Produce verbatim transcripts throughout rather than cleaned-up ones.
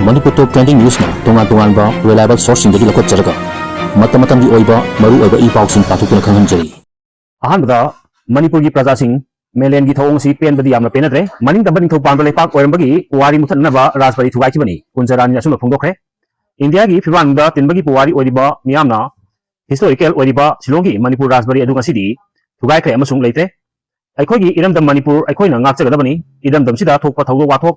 ꯃꯅꯤꯄꯨꯔ ꯇꯣꯞ trending ꯅ꯭ꯌꯨꯁꯅ ꯇꯣꯉꯥꯟ ꯇꯣꯉꯥꯟꯕ reliable ꯁꯣꯔꯁꯁꯤꯡꯗꯒꯤ ꯂꯧꯈꯠꯆꯔꯒ ꯃꯇꯝ ꯃꯇꯝꯒꯤ ꯑꯣꯏꯕ ꯃꯔꯨ ꯑꯣꯏꯕ ꯏ ꯄꯥꯎꯁꯤꯡ ꯄꯥꯊꯣꯛꯇꯨꯅ ꯈꯪꯍꯟꯖꯔꯤ꯫ ꯑꯍꯥꯟꯕꯗ ꯃꯅꯤꯄꯨꯔꯒꯤ ꯄ꯭ꯔꯖꯥꯁꯤꯡ, ꯃꯦꯂꯦꯟꯒꯤ ꯊꯧꯑꯣꯡ ꯑꯁꯤ ꯄꯦꯟꯕꯗꯤ ꯌꯥꯝꯅ ꯄꯦꯟꯅꯗ꯭ꯔꯦ꯫ ꯃꯅꯤꯡ ꯇꯝꯕ ꯅꯤꯡꯊꯧ ꯄꯥꯟꯕ ꯂꯩꯄꯥꯛ ꯑꯣꯏꯔꯝꯕꯒꯤ ꯄꯨꯋꯥꯔꯤ ꯃꯨꯊꯠꯅꯅꯕ ꯔꯥꯖꯕꯥꯔꯤ ꯊꯨꯒꯥꯏꯈꯤꯕꯅꯤ, ꯀꯨꯟꯖ ꯔꯥꯅꯤꯅ ꯑꯁꯨꯝꯅ ꯐꯣꯡꯗꯣꯛꯈ꯭ꯔꯦ꯫ ꯏꯟꯗꯤꯌꯥꯒꯤ ꯐꯤꯕꯥꯛꯅꯨꯡꯗ ꯇꯤꯟꯕꯒꯤ ꯄꯨꯋꯥꯔꯤ ꯑꯣꯏꯔꯤꯕ ꯃꯤꯌꯥꯝꯅ ꯍꯤꯁꯇꯣꯔꯤꯀꯦꯜ ꯑꯣꯏꯔꯤꯕ ꯁꯤꯂꯣꯡꯒꯤ ꯃꯅꯤꯄꯨꯔ ꯔꯥꯖꯕꯥꯔꯤ ꯑꯗꯨ ꯉꯁꯤꯗꯤ ꯊꯨꯒꯥꯏꯈ꯭ꯔꯦ ꯑꯃꯁꯨꯡ ꯂꯩꯇ꯭ꯔꯦ꯫ ꯑꯩꯈꯣꯏꯒꯤ ꯏꯔꯝꯗꯝ ꯃꯅꯤꯄꯨꯔ ꯑꯩꯈꯣꯏꯅ ꯉꯥꯛꯆꯒꯗꯕꯅꯤ꯫ ꯏꯔꯝꯗꯝꯁꯤꯗ ꯊꯣꯛꯄ ꯊꯧꯗꯣꯛ ꯋꯥꯊꯣꯛ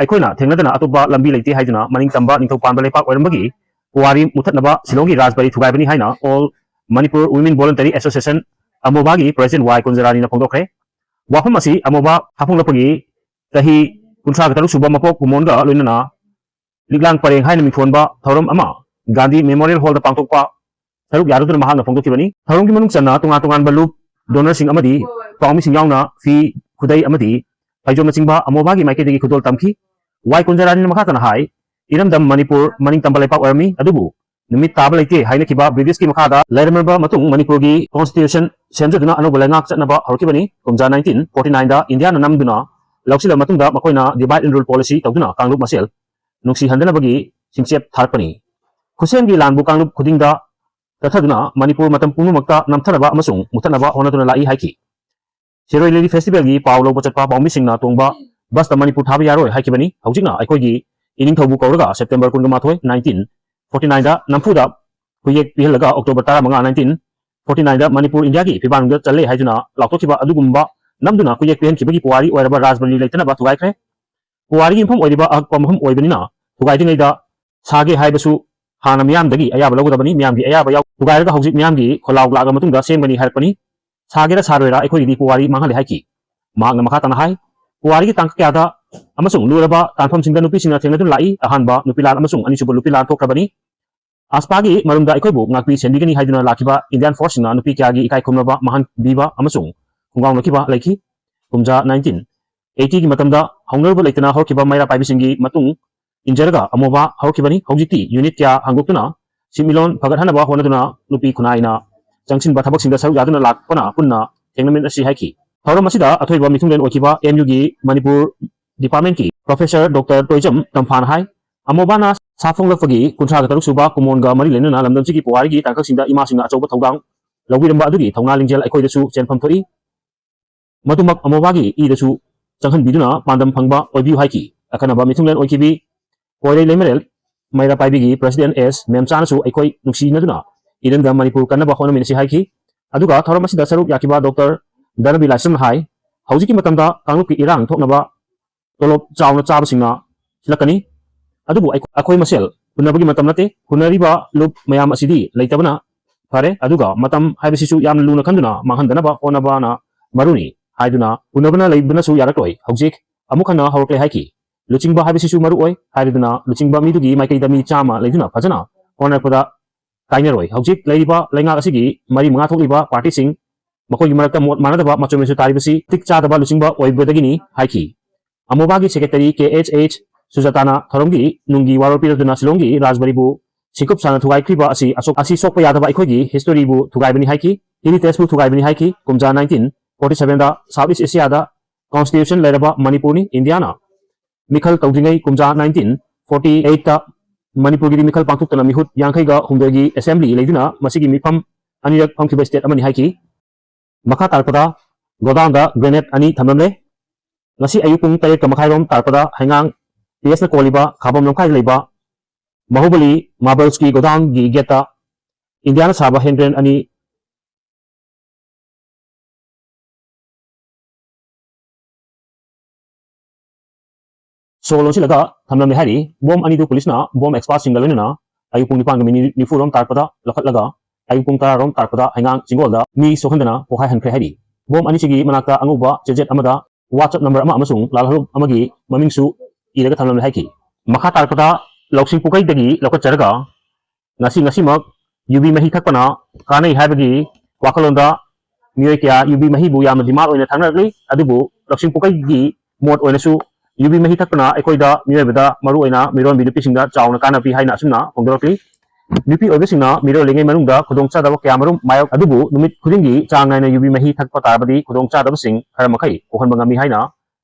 ꯑꯩꯈꯣꯏꯅ ꯊꯦꯡꯅꯗꯅ ꯑꯇꯣꯞꯄ ꯂꯝꯕꯤ ꯂꯩꯇꯦ ꯍꯥꯏꯗꯨꯅ ꯃꯅꯤꯡ ꯇꯝꯕ ꯅꯤꯡꯊꯧ ꯄꯥꯟꯕ ꯂꯩꯄꯥꯛ ꯑꯣꯏꯔꯝꯕꯒꯤ ꯄꯨꯋꯥꯔꯤ ꯃꯨꯊꯠꯅꯕ ꯁꯤꯂꯣꯡꯒꯤ ꯔꯥꯖꯕꯥꯔꯤ ꯊꯨꯒꯥꯏꯕꯅꯤ ꯍꯥꯏꯅ All Manipur Women Voluntary Association, ꯑꯃꯣꯕꯥꯒꯤ ꯄ꯭ꯔꯦꯁꯤꯗꯦꯟꯠ ꯋꯥꯏ ꯀꯨꯟꯖ ꯔꯥꯅꯤꯅ ꯐꯣꯡꯗꯣꯛꯈ꯭ꯔꯦ꯫ ꯋꯥꯐꯝ ꯑꯁꯤ ꯑꯃꯣꯕꯥ ꯍꯥꯞꯐꯣꯡꯂꯛꯄꯒꯤ ꯆꯍꯤ ꯀꯨꯟꯊ꯭ꯔꯥꯒ ꯇꯔꯨꯛ ꯁꯨꯕ ꯃꯄꯣꯛ ꯀꯨꯃꯣꯟꯒ ꯂꯣꯏꯅꯅ ꯂꯤꯛꯂꯥꯡ ꯄꯔꯦꯡ ꯍꯥꯏꯅ ꯃꯤꯡꯊꯣꯟꯕ ꯊꯧꯔꯝ ꯑꯃ ꯒꯥꯟꯙꯤ ꯃꯦꯃꯣꯔꯤꯌꯦꯜ ꯍꯣꯜꯗ ꯄꯥꯡꯊꯣꯛꯄ ꯁꯔꯨꯛ ꯌꯥꯔꯨꯗꯨꯅ ꯃꯍꯥꯛꯅ ꯐꯣꯡꯗꯣꯛꯈꯤꯕꯅꯤ꯫ ꯊꯧꯔꯝꯒꯤ ꯃꯅꯨꯡ ꯆꯟꯅ ꯇꯣꯉꯥꯟ ꯇꯣꯉꯥꯟꯕ ꯂꯨꯞ, ꯗꯣꯅꯔꯁꯤꯡ ꯑꯃꯗꯤ ꯄꯥꯎꯃꯤꯁꯤꯡ ꯌꯥꯎꯅ ꯐꯤ, ꯈꯨꯗꯩ ꯑꯃꯗꯤ ꯐꯩꯖꯣꯝꯅꯆꯤꯡꯕ ꯑꯃꯣꯕꯥꯒꯤ ꯃꯥꯏꯀꯩꯗꯒꯤ ꯈꯨꯗꯣꯜ ꯇꯝꯈꯤ꯫ ꯋꯥꯏ ꯀꯨꯟꯖ ꯔꯥꯅꯤꯅ ꯃꯈꯥ ꯇꯥꯅ ꯍꯥꯏ, ꯏꯔꯝꯗꯝ ꯃꯅꯤꯄꯨꯔ ꯃꯅꯤꯡ ꯇꯝꯕ ꯂꯩꯄꯥꯛ ꯑꯣꯏꯔꯝꯃꯤ, ꯑꯗꯨꯕꯨ ꯅꯨꯃꯤꯠ ꯇꯥꯕ ꯂꯩꯇꯦ ꯍꯥꯏꯅꯈꯤꯕ ꯕ꯭ꯔꯤꯇꯤꯁꯀꯤ ꯃꯈꯥꯗ ꯂꯩꯔꯝꯂꯕ ꯃꯇꯨꯡ ꯃꯅꯤꯄꯨꯔꯒꯤ ꯀꯣꯟꯁꯇꯤꯇ꯭ꯌꯨꯁꯟ ꯁꯦꯝꯖꯗꯨꯅ ꯑꯅꯧꯕ ꯂꯩꯉꯥꯛ ꯆꯠꯅꯕ ꯍꯧꯔꯛꯈꯤꯕꯅꯤ꯫ ꯀꯨꯝꯖꯥ nineteen forty nineꯗ ꯏꯟꯗꯤꯌꯥꯅ ꯅꯝꯗꯨꯅ ꯂꯧꯁꯤꯜꯂꯕ ꯃꯇꯨꯡꯗ ꯃꯈꯣꯏꯅ divide and rule policy ꯇꯧꯗꯨꯅ ꯀꯥꯡꯂꯨꯞ ꯃꯁꯦꯜ ꯅꯨꯡꯁꯤꯍꯟꯗꯅꯕꯒꯤ ꯁꯤꯡꯆꯦꯞ ꯊꯥꯔꯛꯄꯅꯤ꯫ ꯈꯨꯠꯁꯦꯝꯒꯤ ꯂꯥꯟꯕꯨ ꯀꯥꯡꯂꯨꯞ ꯈꯨꯗꯤꯡꯗ ꯆꯠꯊꯗꯨꯅ ꯃꯅꯤꯄꯨꯔ ꯃꯇꯝ ꯄꯨꯝꯅꯃꯛꯇ ꯅꯝꯊꯅꯕ ꯑꯃꯁꯨꯡ ꯃꯨꯊꯠꯅꯕ ꯍꯣꯠꯅꯗꯨꯅ ꯂꯥꯛꯏ ꯍꯥꯏꯈꯤ꯫ ꯁꯤꯔꯣꯏ ꯂꯤꯂꯤ ꯐꯦꯁꯇꯤꯚꯦꯜꯒꯤ ꯄꯥꯎ ꯂꯧꯕ ꯆꯠꯄ ꯄꯥꯎꯃꯤꯁꯤꯡꯅ ꯇꯣꯡꯕ ꯕꯁꯇ ꯃꯅꯤꯄꯨꯔ ꯊꯥꯕ ꯌꯥꯔꯣꯏ ꯍꯥꯏꯈꯤꯕꯅꯤ꯫ ꯍꯧꯖꯤꯛꯅ ꯑꯩꯈꯣꯏꯒꯤ ꯏꯅꯤꯡꯊꯧꯕꯨ ꯀꯧꯔꯒ ꯁꯦꯞꯇꯦꯝꯕꯔ ꯀꯨꯟꯃꯥꯊꯣꯏ, nineteen forty nineꯗ ꯅꯝꯐꯨꯗ ꯈꯨꯌꯦꯛ ꯄꯤꯍꯜꯂꯒ ꯑꯣꯛꯇꯣꯕꯔ ꯇꯔꯥꯃꯉꯥ, nineteen forty nineꯗ ꯃꯅꯤꯄꯨꯔ ꯏꯟꯗꯤꯌꯥꯒꯤ ꯐꯤꯕꯥꯛꯅꯨꯡꯗ ꯆꯜꯂꯦ ꯍꯥꯏꯗꯨꯅ ꯂꯥꯎꯊꯣꯛꯈꯤꯕ ꯑꯗꯨꯒꯨꯝꯕ ꯅꯝꯗꯨꯅ ꯈꯨꯌꯦꯛ ꯄꯤꯍꯟꯈꯤꯕꯒꯤ ꯄꯨꯋꯥꯔꯤ ꯑꯣꯏꯔꯕ ꯔꯥꯖꯕꯥꯔꯤ ꯂꯩꯇꯅꯕ ꯊꯨꯒꯥꯏꯈ꯭ꯔꯦ꯫ ꯄꯨꯋꯥꯔꯤꯒꯤ ꯌꯨꯝꯐꯝ ꯑꯣꯏꯔꯤꯕ ꯑꯉꯛꯄ ꯃꯐꯝ ꯑꯣꯏꯕꯅꯤꯅ ꯊꯨꯒꯥꯏꯗ꯭ꯔꯤꯉꯩꯗ ꯁꯥꯒꯦ ꯍꯥꯏꯕꯁꯨ ꯍꯥꯟꯅ ꯃꯤꯌꯥꯝꯗꯒꯤ ꯑꯌꯥꯕ ꯂꯧꯒꯗꯕꯅꯤ꯫ ꯃꯤꯌꯥꯝꯒꯤ ꯑꯌꯥꯕ ꯌꯥꯎ-, ꯊꯨꯒꯥꯏꯔꯒ ꯍꯧꯖꯤꯛ ꯃꯤꯌꯥꯝꯒꯤ ꯈꯣꯜꯂꯥꯎ ꯂꯥꯛꯂꯕ ꯃꯇꯨꯡꯗ ꯁꯦꯝꯒꯅꯤ ꯍꯥꯏꯔꯛꯄꯅꯤ꯫ ꯁꯥꯒꯦꯔꯥ ꯁꯥꯔꯣꯏꯔꯥ ꯑꯩꯈꯣꯏꯒꯤꯗꯤ ꯄꯨꯋꯥꯔꯤ ꯃꯥꯡꯍꯜꯂꯦ ꯍꯥꯏꯈꯤ꯫ ꯃꯍꯥꯛꯅ ꯃꯈꯥ ꯇꯥꯅ ꯍꯥꯏ, ꯄꯨꯋꯥꯔꯤꯒꯤ ꯇꯥꯡꯀꯛ ꯀꯌꯥꯗ ꯑꯃꯁꯨꯡ ꯂꯨꯔꯕ ꯇꯥꯟꯐꯝꯁꯤꯡꯗ ꯅꯨꯄꯤꯁꯤꯡꯅ ꯊꯦꯡꯅꯗꯨꯅ ꯂꯥꯛꯏ꯫ ꯑꯍꯥꯟꯕ ꯅꯨꯄꯤ ꯂꯥꯟ ꯑꯃꯁꯨꯡ ꯑꯅꯤꯁꯨꯕ ꯅꯨꯄꯤ ꯂꯥꯟ ꯊꯣꯛꯈ꯭ꯔꯕꯅꯤ꯫ ꯑꯁꯄꯥꯒꯤ ꯃꯔꯨꯝꯗ ꯑꯩꯈꯣꯏꯕꯨ ꯉꯥꯛꯄꯤ ꯁꯦꯟꯕꯤꯒꯅꯤ ꯍꯥꯏꯗꯨꯅ ꯂꯥꯛꯈꯤꯕ ꯏꯟꯗꯤꯌꯥꯟ ꯐꯣꯔꯁꯁꯤꯡꯅ ꯅꯨꯄꯤ ꯀꯌꯥꯒꯤ ꯏꯀꯥꯏ ꯈꯨꯝꯅꯕ ꯃꯥꯡꯍꯟꯕꯤꯕ ꯑꯃꯁꯨꯡ ꯈꯣꯡꯒꯥꯎꯅꯈꯤꯕ ꯂꯩꯈꯤ꯫ ꯀꯨꯝꯖꯥ nineteen eightyꯒꯤ ꯃꯇꯝꯗ ꯍꯧꯅꯔꯨꯕ ꯂꯩꯇꯅ ꯍꯧꯔꯛꯈꯤꯕ ꯃꯩꯔꯥ ꯄꯥꯏꯕꯤꯁꯤꯡꯒꯤ ꯃꯇꯨꯡ ꯏꯟꯖꯔꯒ ꯑꯃꯣꯕꯥ ꯍꯧꯔꯛꯈꯤꯕꯅꯤ꯫ ꯍꯧꯖꯤꯛꯇꯤ ꯌꯨꯅꯤꯠ ꯀꯌꯥ ꯍꯥꯡꯗꯣꯛꯇꯨꯅ ꯁꯤꯟꯃꯤꯠꯂꯣꯟ ꯐꯒꯠꯍꯟꯅꯕ ꯍꯣꯠꯅꯗꯨꯅ ꯅꯨꯄꯤ ꯈꯨꯟꯅꯥꯏꯅ ꯆꯪꯁꯤꯟꯕ ꯊꯕꯛꯁꯤꯡꯗ ꯁꯔꯨꯛ ꯌꯥꯗꯨꯅ ꯂꯥꯛꯄꯅ ꯄꯨꯟꯅ ꯊꯦꯡꯅꯃꯤꯟꯅꯁꯤ ꯍꯥꯏꯈꯤ꯫ ꯊꯧꯔꯝ ꯑꯁꯤꯗ ꯑꯊꯣꯏꯕ ꯃꯤꯊꯨꯡꯂꯦꯟ ꯑꯣꯏꯈꯤꯕ ꯑꯦꯝ ꯌꯨꯒꯤ ꯃꯅꯤꯄꯨꯔ ꯗꯤꯄꯥꯔꯠꯃꯦꯟꯠꯀꯤ ꯄ꯭ꯔꯣꯐꯦꯁꯔ ꯗꯣꯛꯇꯔ ꯇꯣꯏꯖꯝ ꯇꯝꯐꯥꯅ ꯍꯥꯏ, ꯑꯃꯣꯕꯥꯅ ꯁꯥ ꯐꯣꯡꯂꯛꯄꯒꯤ ꯀꯨꯟꯊ꯭ꯔꯥꯒ ꯇꯔꯨꯛ ꯁꯨꯕ ꯀꯨꯝꯑꯣꯟꯒ ꯃꯔꯤ ꯂꯩꯅꯅ ꯂꯝꯗꯝꯁꯤꯒꯤ ꯄꯨꯋꯥꯔꯤꯒꯤ ꯇꯥꯡꯀꯛꯁꯤꯡꯗ ꯏꯃꯥꯁꯤꯡꯅ ꯑꯆꯧꯕ ꯊꯧꯗꯥꯡ ꯂꯧꯕꯤꯔꯝꯕ ꯑꯗꯨꯒꯤ ꯊꯧꯅꯥ ꯂꯤꯡꯖꯦꯜ ꯑꯩꯈꯣꯏꯗꯁꯨ ꯆꯦꯟꯐꯝ ꯊꯣꯛꯏ꯫ ꯃꯗꯨꯃꯛ ꯑꯃꯣꯕꯥꯒꯤ ꯏꯗꯁꯨ ꯆꯪꯍꯟꯕꯤꯗꯨꯅ ꯄꯥꯟꯗꯝ ꯐꯪꯕ ꯑꯣꯏꯕꯤꯌꯨ ꯍꯥꯏꯈꯤ꯫ ꯑꯈꯟꯅꯕ ꯃꯤꯊꯨꯡꯂꯦꯟ ꯑꯣꯏꯈꯤꯕꯤ ꯀꯣꯏꯔꯩ ꯂꯩꯃꯔꯦꯜ ꯃꯩꯔꯥ ꯄꯥꯏꯕꯤꯒꯤ President ꯑꯦꯁ ꯃꯦꯝꯆꯥꯅꯁꯨ ꯑꯩꯈꯣꯏ ꯅꯨꯡꯁꯤꯅꯗꯨꯅ ꯏꯔꯝꯗꯝ ꯃꯅꯤꯄꯨꯔ ꯀꯟꯅꯕ ꯍꯣꯠꯅꯃꯤꯟꯅꯁꯤ ꯍꯥꯏꯈꯤ꯫ ꯑꯗꯨꯒ ꯊꯧꯔꯝ ꯑꯁꯤꯗ ꯁꯔꯨꯛ ꯌꯥꯈꯤꯕ ꯗꯣꯛꯇꯔ ꯙꯅꯕꯤ ꯂꯥꯏꯁ꯭ꯔꯝꯅ ꯍꯥꯏ, ꯍꯧꯖꯤꯛꯀꯤ ꯃꯇꯝꯗ ꯀꯥꯡꯂꯨꯞꯀꯤ ꯏꯔꯥꯡ ꯊꯣꯛꯅꯕ ꯇꯣꯂꯣꯞ ꯆꯥꯎꯅ ꯆꯥꯕꯁꯤꯡꯅ ꯁꯤꯜꯂꯛꯀꯅꯤ꯫ ꯑꯗꯨꯕꯨ ꯑꯩꯈꯣ-, ꯑꯩꯈꯣꯏ ꯃꯁꯦꯜ ꯍꯨꯟꯅꯕꯒꯤ ꯃꯇꯝ ꯅꯠꯇꯦ꯫ ꯍꯨꯟꯅꯔꯤꯕ ꯂꯨꯞ ꯃꯌꯥꯝ ꯑꯁꯤꯗꯤ ꯂꯩꯇꯕꯅ ꯐꯔꯦ꯫ ꯑꯗꯨꯒ ꯃꯇꯝ ꯍꯥꯏꯕꯁꯤꯁꯨ ꯌꯥꯝꯅ ꯂꯨꯅ ꯈꯟꯗꯨꯅ ꯃꯥꯡꯍꯟꯗꯅꯕ ꯍꯣꯠꯅꯕꯅ ꯃꯔꯨꯅꯤ ꯍꯥꯏꯗꯨꯅ ꯍꯨꯟꯅꯕꯅ ꯂꯩꯕꯅꯁꯨ ꯌꯥꯔꯛꯂꯣꯏ꯫ ꯍꯧꯖꯤꯛ ꯑꯃꯨꯛ ꯍꯟꯅ ꯍꯧꯔꯛꯂꯦ ꯍꯥꯏꯈꯤ꯫ ꯂꯨꯆꯤꯡꯕ ꯍꯥꯏꯕꯁꯤꯁꯨ ꯃꯔꯨ ꯑꯣꯏ ꯍꯥꯏꯔꯗꯨꯅ ꯂꯨꯆꯤꯡꯕ ꯃꯤꯗꯨꯒꯤ ꯃꯥꯏꯀꯩꯗ ꯃꯤ ꯆꯥꯝꯃ ꯂꯩꯗꯨꯅ ꯐꯖꯅ ꯍꯣꯠꯅꯔꯛꯄꯗ ꯀꯥꯏꯅꯔꯣꯏ꯫ ꯍꯧꯖꯤꯛ ꯂꯩꯔꯤꯕ ꯂꯩꯉꯥꯛ ꯑꯁꯤꯒꯤ ꯃꯔꯤ ꯃꯉꯥ ꯊꯣꯛꯂꯤꯕ ꯄꯥꯔꯇꯤꯁꯤꯡ, ꯃꯈꯣꯏꯒꯤ ꯃꯔꯛꯇ ꯃꯣꯠ ꯃꯥꯟꯅꯗꯕ ꯃꯆꯣꯏ ꯃꯆꯣꯏ ꯇꯥꯔꯤꯕꯁꯤ ꯃꯇꯤꯛ ꯆꯥꯗꯕ ꯂꯨꯆꯤꯡꯕ ꯑꯣꯏꯕꯗꯒꯤꯅꯤ ꯍꯥꯏꯈꯤ꯫ ꯑꯃꯣꯕꯥꯒꯤ Secretary ꯀꯦ ꯑꯩꯆ ꯑꯩꯆ ꯁꯨꯖꯥꯇꯥꯅ ꯊꯧꯔꯝꯒꯤ ꯅꯨꯡꯒꯤ ꯋꯥꯔꯣꯜ ꯄꯤꯔꯗꯨꯅ ꯁꯤꯂꯣꯡꯒꯤ ꯔꯥꯖꯕꯥꯔꯤꯕꯨ ꯁꯤꯡꯀꯨꯞ ꯁꯥꯅ ꯊꯨꯒꯥꯏꯈ꯭ꯔꯤꯕ ꯑꯁꯤ ꯑꯁꯣꯛ-, ꯑꯁꯤ ꯁꯣꯛꯄ ꯌꯥꯗꯕ ꯑꯩꯈꯣꯏꯒꯤ historyꯕꯨ ꯊꯨꯒꯥꯏꯕꯅꯤ ꯍꯥꯏꯈꯤ꯫ Heritageꯕꯨ ꯊꯨꯒꯥꯏꯕꯅꯤ ꯍꯥꯏꯈꯤ꯫ ꯀꯨꯝꯖꯥ nineteen forty sevenꯗ South East Asiaꯗ Constitution ꯂꯩꯔꯕ ꯃꯅꯤꯄꯨꯔꯅꯤ꯫ ꯏꯟꯗꯤꯌꯥꯅ ꯃꯤꯈꯜ ꯇꯧꯗ꯭ꯔꯤꯉꯩ ꯀꯨꯝꯖꯥ nineteen forty eightꯇ ꯃꯅꯤꯄꯨꯔꯒꯤꯗꯤ ꯃꯤꯈꯜ ꯄꯥꯡꯊꯣꯛꯇꯅ ꯃꯤꯍꯨꯠ ꯌꯥꯡꯈꯩꯒ ꯍꯨꯝꯗꯣꯏꯒꯤ Assembly ꯂꯩꯗꯨꯅ ꯃꯁꯤꯒꯤ ꯃꯤꯐꯝ ꯑꯅꯤꯔꯛ ꯐꯝꯈꯤꯕ state ꯑꯃꯅꯤ ꯍꯥꯏꯈꯤ꯫ ꯃꯈꯥ ꯇꯥꯔꯛꯄꯗ ꯒꯣꯗꯥꯎꯟꯗ grenade ꯑꯅꯤ ꯊꯝꯂꯝꯂꯦ꯫ ꯉꯁꯤ ꯑꯌꯨꯛ ꯄꯨꯡ ꯇꯔꯦꯠꯀ ꯃꯈꯥꯏꯔꯣꯝ ꯇꯥꯔꯛꯄꯗ ꯍꯩꯉꯥꯡ ꯄꯤ ꯑꯦꯁꯅ ꯀꯣꯜꯂꯤꯕ ꯈꯥꯕꯝ ꯂꯝꯈꯥꯏꯗ ꯂꯩꯕ ꯃꯍꯨꯕꯂꯤ ꯃꯥꯔꯕꯜꯁꯀꯤ ꯒꯣꯗꯥꯎꯟꯒꯤ ꯒꯦꯠꯇ ꯏꯟꯗꯤꯌꯥꯅ ꯁꯥꯕ ꯍꯦꯟ ꯒ꯭ꯔꯦꯟ ꯑꯅꯤ ꯁꯣ ꯂꯣꯟꯁꯤꯜꯂꯒ ꯊꯝꯂꯝꯂꯦ ꯍꯥꯏꯔꯤ꯫ ꯕꯣꯝ ꯑꯅꯤꯗꯨ ꯄꯨꯂꯤꯁꯅ ꯕꯣꯝ ꯑꯦꯛꯁꯄꯥꯔꯠꯁꯤꯡꯒ ꯂꯣꯏꯅꯅ ꯑꯌꯨꯛ ꯄꯨꯡ ꯅꯤꯄꯥꯟꯒ ꯃꯤꯅꯤꯠ ꯅꯤꯐꯨ ꯔꯣꯝ ꯇꯥꯔꯛꯄꯗ ꯂꯧꯈꯠꯂꯒ ꯑꯌꯨꯛ ꯄꯨꯡ ꯇꯔꯥ ꯔꯣꯝ ꯇꯥꯔꯛꯄꯗ ꯍꯩꯉꯥꯡ ꯆꯤꯡꯒꯣꯜꯗ ꯃꯤ ꯁꯣꯛꯍꯟꯗꯅ ꯄꯣꯈꯥꯏꯍꯟꯈ꯭ꯔꯦ ꯍꯥꯏꯔꯤ꯫ ꯕꯣꯝ ꯑꯅꯤꯁꯤꯒꯤ ꯃꯅꯥꯛꯇ ꯑꯉꯧꯕ ꯆꯦꯖꯦꯠ ꯑꯃꯗ WhatsApp number ꯑꯃ ꯑꯃꯁꯨꯡ ꯂꯥꯜꯍꯧꯂꯨꯞ ꯑꯃꯒꯤ ꯃꯃꯤꯡꯁꯨ ꯏꯔꯒ ꯊꯝꯂꯝꯂꯦ ꯍꯥꯏꯈꯤ꯫ ꯃꯈꯥ ꯇꯥꯔꯛꯄꯗ ꯂꯧꯁꯤꯡ ꯄꯨꯀꯩꯗꯒꯤ ꯂꯧꯈꯠꯆꯔꯒ ꯉꯁꯤ ꯉꯁꯤꯃꯛ ꯌꯨꯕꯤ ꯃꯍꯤ ꯊꯛꯄꯅ ꯀꯥꯟꯅꯩ ꯍꯥꯏꯕꯒꯤ ꯋꯥꯈꯜꯂꯣꯟꯗ ꯃꯤꯑꯣꯏ ꯀꯌꯥ ꯌꯨꯕꯤ ꯃꯍꯤꯕꯨ ꯌꯥꯝꯅ demand ꯑꯣꯏꯅ ꯊꯛꯅꯔꯛꯂꯤ꯫ ꯑꯗꯨꯕꯨ ꯂꯧꯁꯤꯡ ꯄꯨꯀꯩꯒꯤ ꯃꯣꯠ ꯑꯣꯏꯅꯁꯨ ꯌꯨꯕꯤ ꯃꯍꯤ ꯊꯛꯄꯅ ꯑꯩꯈꯣꯏꯗ ꯃꯤꯑꯣꯏꯕꯗ, ꯃꯔꯨꯑꯣꯏꯅ ꯃꯤꯔꯣꯟꯕꯤ ꯅꯨꯄꯤꯁꯤꯡꯗ ꯆꯥꯎꯅ ꯀꯥꯟꯅꯕ ꯄꯤ ꯍꯥꯏꯅ ꯑꯁꯨꯝꯅ ꯐꯣꯡꯗꯣꯔꯛꯂꯤ꯫ ꯅꯨꯄꯤ ꯑꯣꯏꯕꯁꯤꯡꯅ ꯃꯤꯔꯣꯜꯂꯤꯉꯩ ꯃꯅꯨꯡꯗ ꯈꯨꯗꯣꯡꯆꯥꯗꯕ ꯀꯌꯥꯃꯔꯨꯝ ꯃꯥꯌꯣꯛ, ꯑꯗꯨꯕꯨ ꯅꯨꯃꯤꯠ ꯈꯨꯗꯤꯡꯒꯤ ꯆꯥꯡ ꯅꯥꯏꯅ ꯌꯨꯕꯤ ꯃꯍꯤ ꯊꯛꯄ ꯇꯥꯔꯕꯗꯤ ꯈꯨꯗꯣꯡꯆꯥꯗꯕꯁꯤꯡ ꯈꯔ ꯃꯈꯩ ꯀꯣꯛꯍꯟꯕ ꯉꯝꯃꯤ ꯍꯥꯏꯅ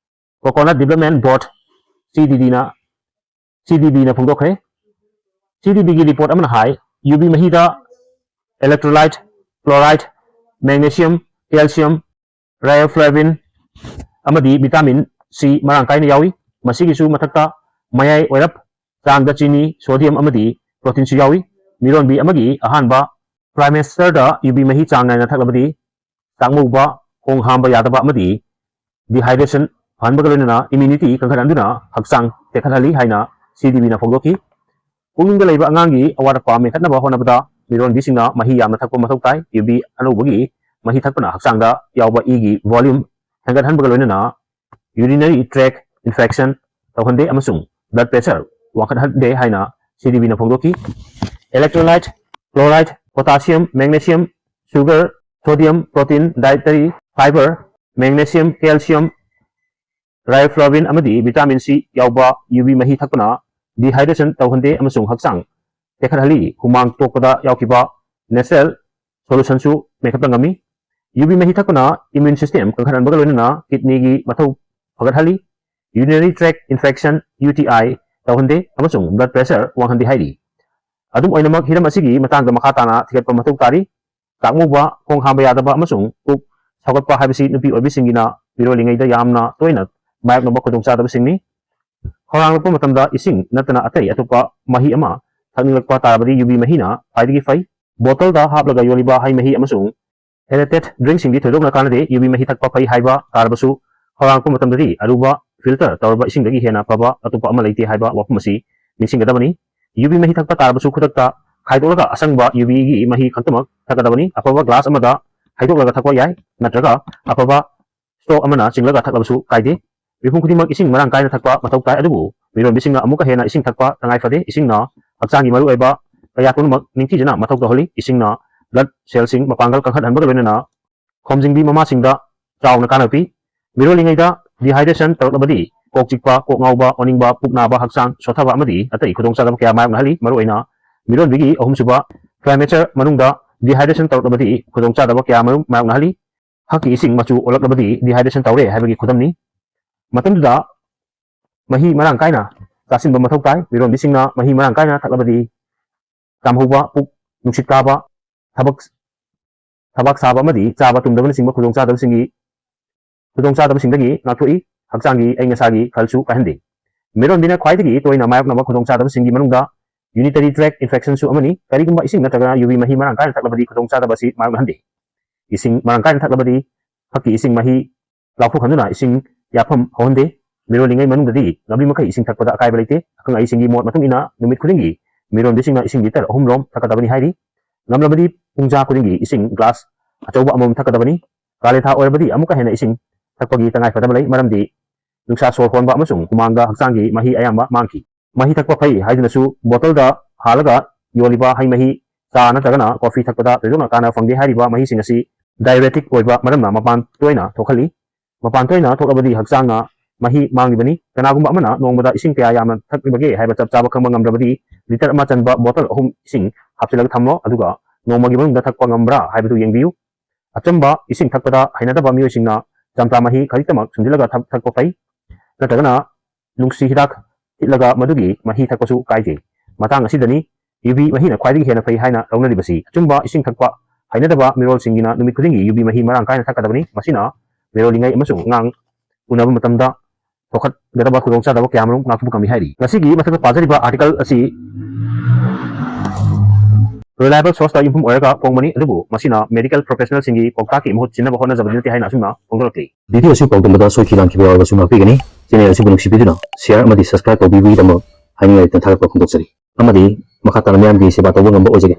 Coconut Development Board, C D Dꯅ CDBꯅ ꯐꯣꯡꯗꯣꯛꯈ꯭ꯔꯦ꯫ CDBꯒꯤ report ꯑꯃꯅ ꯍꯥꯏ, ꯌꯨꯕꯤ ꯃꯍꯤꯗ electrolyte, chloride, magnesium, calcium, riboflavin ꯑꯃꯗꯤ vitamin C ꯃꯔꯥꯡ ꯀꯥꯏꯅ ꯌꯥꯎꯏ꯫ ꯃꯁꯤꯒꯤꯁꯨ ꯃꯊꯛꯇ ꯃꯌꯥꯏ ꯑꯣꯏꯔꯞ ꯆꯥꯡꯗ ꯆꯤꯅꯤ, sodium ꯑꯃꯗꯤ proteinꯁꯨ ꯌꯥꯎꯏ꯫ ꯃꯤꯔꯣꯟꯕꯤ ꯑꯃꯒꯤ ꯑꯍꯥꯟꯕ trimesterꯗ ꯌꯨꯕꯤ ꯃꯍꯤ ꯆꯥꯡ ꯅꯥꯏꯅ ꯊꯛꯂꯕꯗꯤ ꯆꯥꯛꯃꯧꯕ, ꯈꯣꯡ ꯍꯥꯝꯕ ꯌꯥꯗꯕ ꯑꯃꯗꯤ dehydration ꯐꯍꯟꯕꯒ ꯂꯣꯏꯅꯅ immunity ꯀꯟꯈꯠꯍꯟꯗꯨꯅ ꯍꯛꯆꯥꯡ ꯇꯦꯛꯈꯠꯍꯜꯂꯤ ꯍꯥꯏꯅ CDBꯅ ꯐꯣꯡꯗꯣꯛꯈꯤ꯫ ꯄꯨꯛꯅꯤꯡꯗ ꯂꯩꯕ ꯑꯉꯥꯡꯒꯤ ꯑꯋꯥꯠ ꯑꯄꯥ ꯃꯦꯟꯈꯠꯅꯕ ꯍꯣꯠꯅꯕꯗ ꯃꯤꯔꯣꯟꯕꯤꯁꯤꯡꯅ ꯃꯍꯤ ꯌꯥꯝꯅ ꯊꯛꯄ ꯃꯊꯧ ꯇꯥꯏ꯫ ꯌꯨꯕꯤ ꯑꯅꯧꯕꯒꯤ ꯃꯍꯤ ꯊꯛꯄꯅ ꯍꯛꯆꯥꯡꯗ ꯌꯥꯎꯕ ꯏꯒꯤ volume ꯍꯦꯟꯒꯠꯍꯟꯕꯒ ꯂꯣꯏꯅꯅ urinary tract infection ꯇꯧꯍꯟꯗꯦ ꯑꯃꯁꯨꯡ blood pressure ꯋꯥꯡꯈꯠꯍꯟꯗꯦ ꯍꯥꯏꯅ CDBꯅ ꯐꯣꯡꯗꯣꯛꯈꯤ꯫ Electrolyte, chloride, potassium, magnesium, sugar, sodium, protein, dietary fiber, magnesium, calcium, riboflavin ꯑꯃꯗꯤ vitamin C ꯌꯥꯎꯕ ꯌꯨꯕꯤ ꯃꯍꯤ ꯊꯛꯄꯅ dehydration ꯇꯧꯍꯟꯗꯦ ꯑꯃꯁꯨꯡ ꯍꯛꯆꯥꯡ ꯇꯦꯛꯈꯠꯍꯜꯂꯤ꯫ ꯍꯨꯃꯥꯡ ꯇꯣꯛꯄꯗ ꯌꯥꯎꯈꯤꯕ natural solutionꯁꯨ ꯃꯦꯟꯈꯠꯄ ꯉꯝꯃꯤ꯫ ꯌꯨꯕꯤ ꯃꯍꯤ ꯊꯛꯄꯅ immune system ꯀꯟꯈꯠꯍꯟꯕꯒ ꯂꯣꯏꯅꯅ kidneyꯒꯤ ꯃꯊꯧ ꯐꯒꯠꯍꯜꯂꯤ꯫ Urinary tract infection, UTI ꯇꯧꯍꯟꯗꯦ ꯑꯃꯁꯨꯡ blood pressure ꯋꯥꯡꯍꯟꯗꯦ ꯍꯥꯏꯔꯤ꯫ ꯑꯗꯨꯝ ꯑꯣꯏꯅꯃꯛ, ꯍꯤꯔꯝ ꯑꯁꯤꯒꯤ ꯃꯇꯥꯡꯗ ꯃꯈꯥ ꯇꯥꯅ ꯊꯤꯒꯠꯄ ꯃꯊꯧ ꯇꯥꯔꯤ꯫ ꯆꯥꯛꯃꯧꯕ, ꯈꯣꯡ ꯍꯥꯝꯕ ꯌꯥꯗꯕ ꯑꯃꯁꯨꯡ ꯄꯨꯛ ꯁꯧꯒꯠꯄ ꯍꯥꯏꯕꯁꯤ ꯅꯨꯄꯤ ꯑꯣꯏꯕꯤꯁꯤꯡꯒꯤꯅ ꯃꯤꯔꯣꯜꯂꯤꯉꯩꯗ ꯌꯥꯝꯅ ꯇꯣꯏꯅ ꯃꯥꯌꯣꯛꯅꯕ ꯈꯨꯗꯣꯡꯆꯥꯗꯕꯁꯤꯡꯅꯤ꯫ ꯈꯧꯔꯥꯡꯂꯛꯄ ꯃꯇꯝꯗ ꯏꯁꯤꯡ ꯅꯠꯇꯅ ꯑꯇꯩ ꯑꯇꯣꯞꯄ ꯃꯍꯤ ꯑꯃ ꯊꯛꯅꯤꯡꯂꯛꯄ ꯇꯥꯔꯕꯗꯤ ꯌꯨꯕꯤ ꯃꯍꯤꯅ ꯈ꯭ꯋꯥꯏꯗꯒꯤ ꯐꯩ꯫ Bottleꯗ ꯍꯥꯞꯂꯒ ꯌꯣꯜꯂꯤꯕ ꯍꯩ ꯃꯍꯤ ꯑꯃꯁꯨꯡ aerated drinkꯁꯤꯡꯗꯤ ꯊꯣꯏꯗꯣꯛꯅ ꯀꯥꯟꯅꯗꯦ꯫ ꯌꯨꯕꯤ ꯃꯍꯤ ꯊꯛꯄ ꯐꯩ ꯍꯥꯏꯕ ꯇꯥꯔꯕꯁꯨ, ꯈꯧꯔꯥꯡꯂꯛꯄ ꯃꯇꯝꯗꯗꯤ ꯑꯔꯨꯕ filter ꯇꯧꯔꯕ ꯏꯁꯤꯡꯗꯒꯤ ꯍꯦꯟꯅ ꯐꯕ ꯑꯇꯣꯞꯄ ꯑꯃ ꯂꯩꯇꯦ ꯍꯥꯏꯕ ꯋꯥꯐꯝ ꯑꯁꯤ ꯅꯤꯡꯁꯤꯡꯒꯗꯕꯅꯤ꯫ ꯌꯨꯕꯤ ꯃꯍꯤ ꯊꯛꯄ ꯇꯥꯔꯕꯁꯨ ꯈꯨꯗꯛꯇ ꯈꯥꯏꯗꯣꯛꯂꯒ ꯑꯁꯪꯕ ꯌꯨꯕꯤꯒꯤ ꯃꯍꯤ ꯈꯛꯇꯃꯛ ꯊꯛꯀꯗꯕꯅꯤ꯫ ꯑꯐꯕ glass ꯑꯃꯗ ꯍꯩꯗꯣꯛꯂꯒ ꯊꯛꯄ ꯌꯥꯏ, ꯅꯠꯇ꯭ꯔꯒ ꯑꯐꯕ straw ꯑꯃꯅ ꯆꯤꯡꯂꯒ ꯊꯛꯂꯕꯁꯨ ꯀꯥꯏꯗꯦ꯫ ꯃꯤꯄꯨꯝ ꯈꯨꯗꯤꯡꯃꯛ ꯏꯁꯤꯡ ꯃꯔꯥꯡ ꯀꯥꯏꯅ ꯊꯛꯄ ꯃꯊꯧ ꯇꯥꯏ, ꯑꯗꯨꯕꯨ ꯃꯤꯔꯣꯟꯕꯤꯁꯤꯡꯅ ꯑꯃꯨꯛꯀ ꯍꯦꯟꯅ ꯏꯁꯤꯡ ꯊꯛꯄ ꯇꯉꯥꯏ ꯐꯗꯦ꯫ ꯏꯁꯤꯡꯅ ꯍꯛꯆꯥꯡꯒꯤ ꯃꯔꯨꯑꯣꯏꯕ ꯀꯌꯥ ꯄꯨꯝꯅꯃꯛ ꯅꯤꯡꯊꯤꯖꯅ ꯃꯊꯧ ꯇꯧꯍꯜꯂꯤ꯫ ꯏꯁꯤꯡꯅ blood cellꯁꯤꯡ ꯃꯄꯥꯡꯒꯜ ꯀꯟꯈꯠꯍꯟꯕꯒ ꯂꯣꯏꯅꯅ ꯈꯣꯝꯖꯤꯟꯕꯤ ꯃꯃꯥꯁꯤꯡꯗ ꯆꯥꯎꯅ ꯀꯥꯟꯅꯕ ꯄꯤ꯫ ꯃꯤꯔꯣꯜꯂꯤꯉꯩꯗ dehydration ꯇꯧꯔꯛꯂꯕꯗꯤ ꯀꯣꯛ ꯆꯤꯛꯄ, ꯀꯣꯛ ꯉꯥꯎꯕ, ꯑꯣꯅꯤꯡꯕ, ꯄꯨꯛ ꯅꯥꯕ, ꯍꯛꯆꯥꯡ ꯁꯣꯊꯕ ꯑꯃꯗꯤ ꯑꯇꯩ ꯈꯨꯗꯣꯡꯆꯥꯗꯕ ꯀꯌꯥ ꯃꯥꯌꯣꯛꯅꯍꯜꯂꯤ꯫ ꯃꯔꯨꯑꯣꯏꯅ ꯃꯤꯔꯣꯟꯕꯤꯒꯤ ꯑꯍꯨꯝꯁꯨꯕ trimester ꯃꯅꯨꯡꯗ dehydration ꯇꯧꯔꯛꯂꯕꯗꯤ ꯈꯨꯗꯣꯡꯆꯥꯗꯕ ꯀꯌꯥ ꯃꯔꯨꯝ ꯃꯥꯌꯣꯛꯅꯍꯜꯂꯤ꯫ ꯍꯛꯀꯤ ꯏꯁꯤꯡ ꯃꯆꯨ ꯑꯣꯜꯂꯛꯂꯕꯗꯤ dehydration ꯇꯧꯔꯦ ꯍꯥꯏꯕꯒꯤ ꯈꯨꯗꯝꯅꯤ꯫ ꯃꯇꯝꯗꯨꯗ ꯃꯍꯤ ꯃꯔꯥꯡ ꯀꯥꯏꯅ ꯆꯥꯁꯤꯟꯕ ꯃꯊꯧ ꯇꯥꯏ꯫ ꯃꯤꯔꯣꯟꯕꯤꯁꯤꯡꯅ ꯃꯍꯤ ꯃꯔꯥꯡ ꯀꯥꯏꯅ ꯊꯛꯂꯕꯗꯤ ꯆꯥꯝꯍꯧꯕ, ꯄꯨꯛ ꯅꯨꯡꯁꯤꯠ ꯀꯥꯕ, ꯊꯕꯛ ꯊꯕꯥꯛ ꯁꯥꯕ ꯑꯃꯗꯤ ꯆꯥꯕ ꯇꯨꯝꯗꯕꯅꯆꯤꯡꯕ ꯈꯨꯗꯣꯡꯆꯥꯗꯕꯁꯤꯡꯒꯤ ꯈꯨꯗꯣꯡꯆꯥꯗꯕꯁꯤꯡꯗꯒꯤ ꯉꯥꯛꯊꯣꯛꯏ꯫ ꯍꯛꯆꯥꯡꯒꯤ ꯑꯏꯪ ꯑꯁꯥꯒꯤ ꯈꯜꯁꯨ ꯀꯥꯏꯍꯟꯗꯦ꯫ ꯃꯤꯔꯣꯟꯕꯤꯅ ꯈ꯭ꯋꯥꯏꯗꯒꯤ ꯇꯣꯏꯅ ꯃꯥꯌꯣꯛꯅꯕ ꯈꯨꯗꯣꯡꯆꯥꯗꯕꯁꯤꯡꯒꯤ ꯃꯅꯨꯡꯗ urinary tract infectionꯁꯨ ꯑꯃꯅꯤ꯫ ꯀꯔꯤꯒꯨꯝꯕ ꯏꯁꯤꯡ ꯅꯠꯇ꯭ꯔꯒ ꯌꯨꯕꯤ ꯃꯍꯤ ꯃꯔꯥꯡ ꯀꯥꯏꯅ ꯊꯛꯂꯕꯗꯤ ꯈꯨꯗꯣꯡꯆꯥꯗꯕ ꯑꯁꯤ ꯃꯥꯌꯣꯛꯅꯍꯟꯗꯦ꯫ ꯏꯁꯤꯡ ꯃꯔꯥꯡ ꯀꯥꯏꯅ ꯊꯛꯂꯕꯗꯤ ꯐꯛꯀꯤ ꯏꯁꯤꯡ ꯃꯍꯤ ꯂꯥꯎꯊꯣꯛꯍꯟꯗꯨꯅ ꯏꯁꯤꯡ ꯌꯥꯐꯝ ꯍꯧꯍꯟꯗꯦ꯫ ꯃꯤꯔꯣꯜꯂꯤꯉꯩ ꯃꯅꯨꯡꯗꯗꯤ ꯉꯝꯂꯤ ꯃꯈꯩ ꯏꯁꯤꯡ ꯊꯛꯄꯗ ꯑꯀꯥꯏꯕ ꯂꯩꯇꯦ꯫ ꯑꯈꯪ ꯑꯍꯩꯁꯤꯡꯒꯤ ꯃꯣꯠ ꯃꯇꯨꯡ ꯏꯟꯅ ꯅꯨꯃꯤꯠ ꯈꯨꯗꯤꯡꯒꯤ ꯃꯤꯔꯣꯟꯕꯤꯁꯤꯡꯅ ꯏꯁꯤꯡ ꯂꯤꯇꯔ ꯑꯍꯨꯝ ꯔꯣꯝ ꯊꯛꯀꯗꯕꯅꯤ ꯍꯥꯏꯔꯤ꯫ ꯉꯝꯂꯕꯗꯤ ꯄꯨꯡꯖꯥ ꯈꯨꯗꯤꯡꯒꯤ ꯏꯁꯤꯡ ꯒ꯭ꯂꯥꯁ ꯑꯆꯧꯕ ꯑꯃꯃꯝ ꯊꯛꯀꯗꯕꯅꯤ꯫ ꯀꯥꯂꯦꯟ ꯊꯥ ꯑꯣꯏꯔꯕꯗꯤ ꯑꯃꯨꯛꯀ ꯍꯦꯟꯅ ꯏꯁꯤꯡ ꯊꯛꯄꯒꯤ ꯇꯉꯥꯏ ꯐꯗꯕ ꯂꯩ, ꯃꯔꯝꯗꯤ ꯅꯨꯡꯁꯥ ꯁꯣꯔ ꯍꯣꯟꯕ ꯑꯃꯁꯨꯡ ꯍꯨꯃꯥꯡꯗ ꯍꯛꯆꯥꯡꯒꯤ ꯃꯍꯤ ꯑꯌꯥꯝꯕ ꯃꯥꯡꯈꯤ꯫ ꯃꯍꯤ ꯊꯛꯄ ꯐꯩ ꯍꯥꯏꯗꯨꯅꯁꯨ ꯕꯣꯇꯜꯗ ꯍꯥꯜꯂꯒ ꯌꯣꯜꯂꯤꯕ ꯍꯩ ꯃꯍꯤ, ꯆꯥ ꯅꯠꯇ꯭ꯔꯒꯅ ꯀꯣꯐꯤ ꯊꯛꯄꯗ ꯊꯣꯏꯗꯣꯛꯅ ꯀꯥꯟꯅꯕ ꯐꯪꯗꯦ꯫ ꯍꯥꯏꯔꯤꯕ ꯃꯍꯤꯁꯤꯡ ꯑꯁꯤ diuretic ꯑꯣꯏꯕ ꯃꯔꯝꯅ ꯃꯄꯥꯟ ꯇꯣꯏꯅ ꯊꯣꯛꯍꯜꯂꯤ꯫ ꯃꯄꯥꯟ ꯇꯣꯏꯅ ꯊꯣꯛꯂꯕꯗꯤ ꯍꯛꯆꯥꯡꯅ ꯃꯍꯤ ꯃꯥꯡꯂꯤꯕꯅꯤ꯫ ꯀꯅꯥꯒꯨꯝꯕ ꯑꯃꯅ ꯅꯣꯡꯃꯗ ꯏꯁꯤꯡ ꯀꯌꯥ ꯌꯥꯝꯅ ꯊꯛꯂꯤꯕꯒꯦ ꯍꯥꯏꯕ ꯆꯞ ꯆꯥꯕ ꯈꯪꯕ ꯉꯝꯗ꯭ꯔꯕꯗꯤ, ꯂꯤꯇꯔ ꯑꯃ ꯆꯟꯕ ꯕꯣꯇꯜ ꯑꯍꯨꯝ ꯏꯁꯤꯡ ꯍꯥꯞꯆꯤꯜꯂꯒ ꯊꯝꯂꯣ, ꯑꯗꯨꯒ ꯅꯣꯡꯃꯒꯤ ꯃꯅꯨꯡꯗ ꯊꯛꯄ ꯉꯝꯕ꯭ꯔꯥ ꯍꯥꯏꯕꯗꯨ ꯌꯦꯡꯕꯤꯌꯨ꯫ ꯑꯆꯝꯕ ꯏꯁꯤꯡ ꯊꯛꯄꯗ ꯍꯩꯅꯗꯕ ꯃꯤꯑꯣꯏꯁꯤꯡꯅ ꯆꯝꯄ꯭ꯔꯥ ꯃꯍꯤ ꯈꯖꯤꯛꯇꯃꯛ ꯁꯨꯝꯖꯤꯜꯂꯒ ꯊꯛ-, ꯊꯛꯄ ꯐꯩ꯫ ꯅꯠꯇ꯭ꯔꯒꯅ ꯅꯨꯡꯁꯤ ꯍꯤꯗꯥꯛ ꯊꯤꯠꯂꯒ ꯃꯗꯨꯒꯤ ꯃꯍꯤ ꯊꯛꯄꯁꯨ ꯀꯥꯏꯗꯦ꯫ ꯃꯇꯥꯡ ꯑꯁꯤꯗꯅꯤ ꯌꯨꯕꯤ ꯃꯍꯤꯅ ꯈ꯭ꯋꯥꯏꯗꯒꯤ ꯍꯦꯟꯅ ꯐꯩ ꯍꯥꯏꯅ ꯂꯧꯅꯔꯤꯕꯁꯤ꯫ ꯑꯆꯨꯝꯕ ꯏꯁꯤꯡ ꯊꯛꯄ ꯍꯩꯅꯗꯕ ꯃꯤꯔꯣꯜꯁꯤꯡꯒꯤꯅ ꯅꯨꯃꯤꯠ ꯈꯨꯗꯤꯡꯒꯤ ꯌꯨꯕꯤ ꯃꯍꯤ ꯃꯔꯥꯡ ꯀꯥꯏꯅ ꯊꯛꯀꯗꯕꯅꯤ꯫ ꯃꯁꯤꯅ ꯃꯤꯔꯣꯜꯂꯤꯉꯩ ꯑꯃꯁꯨꯡ ꯑꯉꯥꯡ ꯎꯅꯕ ꯃꯇꯝꯗ ꯊꯣꯛꯍꯠꯀꯗꯕ ꯈꯨꯗꯣꯡꯆꯥꯗꯕ ꯀꯌꯥꯃꯔꯨꯝ ꯉꯥꯛꯊꯣꯛꯄ ꯉꯝꯃꯤ ꯍꯥꯏꯔꯤ꯫ ꯉꯁꯤꯒꯤ ꯃꯊꯛꯇ ꯄꯥꯖꯔꯤꯕ article ꯑꯁꯤ reliable sourceꯇ ꯌꯨꯝꯐꯝ ꯑꯣꯏꯔꯒ ꯐꯣꯡꯕꯅꯤ, ꯑꯗꯨꯕꯨ ꯃꯁꯤꯅ medical professionalꯁꯤꯡꯒꯤ ꯄꯥꯎꯇꯥꯛꯀꯤ ꯃꯍꯨꯠ ꯁꯤꯟꯅꯕ ꯍꯣꯠꯅꯖꯕꯗꯤ ꯅꯠꯇꯦ ꯍꯥꯏꯅ ꯑꯁꯨꯝꯅ ꯐꯣꯡꯗꯣꯔꯛꯂꯤ꯫ Video ꯑꯁꯤ ꯄꯥꯎꯗꯝꯕꯗ ꯁꯣꯏꯈꯤ ꯂꯥꯟꯈꯤꯕ ꯌꯥꯎꯔꯕꯁꯨ ꯉꯥꯛꯄꯤꯒꯅꯤ꯫ Channel ꯑꯁꯤꯕꯨ ꯅꯨꯡꯁꯤꯕꯤꯗꯨꯅ share ꯑꯃꯗꯤ subscribe ꯇꯧꯕꯤꯕꯒꯤꯗꯃꯛ ꯍꯥꯏꯅꯤꯡꯉꯥꯏ ꯂꯩꯇꯅ ꯊꯥꯒꯠꯄ ꯐꯣꯡꯗꯣꯛꯆꯔꯤ꯫ ꯑꯃꯗꯤ ꯃꯈꯥ ꯇꯥꯅ ꯃꯤꯌꯥꯝꯒꯤ ꯁꯦꯕꯥ ꯇꯧꯕ ꯉꯝꯕ ꯑꯣꯏꯖꯒꯦ꯫